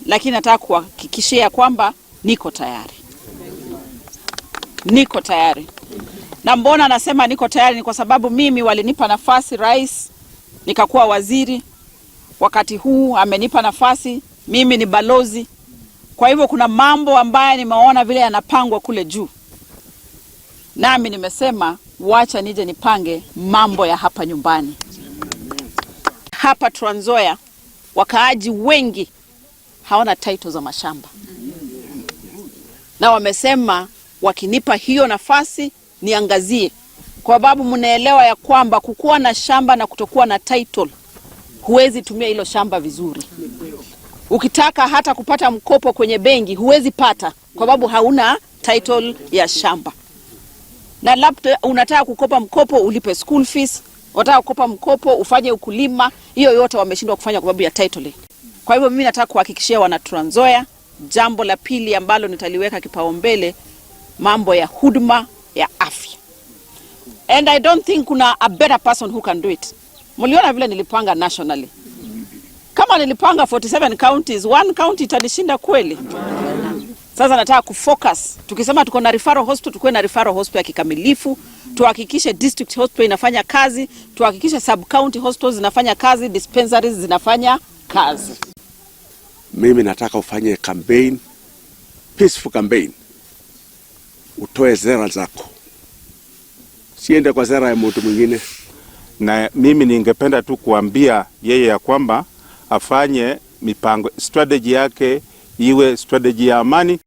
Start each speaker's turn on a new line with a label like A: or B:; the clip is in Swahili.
A: Lakini nataka kuhakikishia kwamba niko tayari, niko tayari. Na mbona nasema niko tayari? Ni kwa sababu mimi walinipa nafasi rais, nikakuwa waziri. Wakati huu amenipa nafasi, mimi ni balozi. Kwa hivyo kuna mambo ambayo nimeona vile yanapangwa kule juu, nami nimesema wacha nije nipange mambo ya hapa nyumbani. Hapa Trans Nzoia wakaaji wengi hawana title za mashamba, na wamesema wakinipa hiyo nafasi niangazie, kwa sababu mnaelewa ya kwamba kukuwa na shamba na kutokuwa na title, huwezi tumia hilo shamba vizuri. Ukitaka hata kupata mkopo kwenye benki huwezi pata, kwa sababu hauna title ya shamba. Na labda unataka kukopa mkopo ulipe school fees, unataka kukopa mkopo ufanye ukulima, hiyo yote wameshindwa kufanya kwa sababu ya titling. Kwa hivyo mimi nataka kuhakikishia wana Trans Nzoia, jambo la pili ambalo nitaliweka kipaumbele, mambo ya huduma ya afya. And I don't think kuna a better person who can do it. Mliona vile nilipanga nationally. Kama nilipanga 47 counties, one county itanishinda kweli? Sasa nataka kufocus. Tukisema tuko na referral hospital, tukuwe na referral hospital ya kikamilifu, tuhakikishe district hospital inafanya kazi, tuhakikishe sub county hospitals zinafanya kazi, dispensaries zinafanya kazi.
B: Mimi nataka ufanye campaign, peaceful campaign, utoe sera zako, siende kwa sera ya mtu mwingine.
C: Na mimi ningependa tu kuambia yeye ya kwamba afanye mipango, strategy yake iwe strategy ya amani.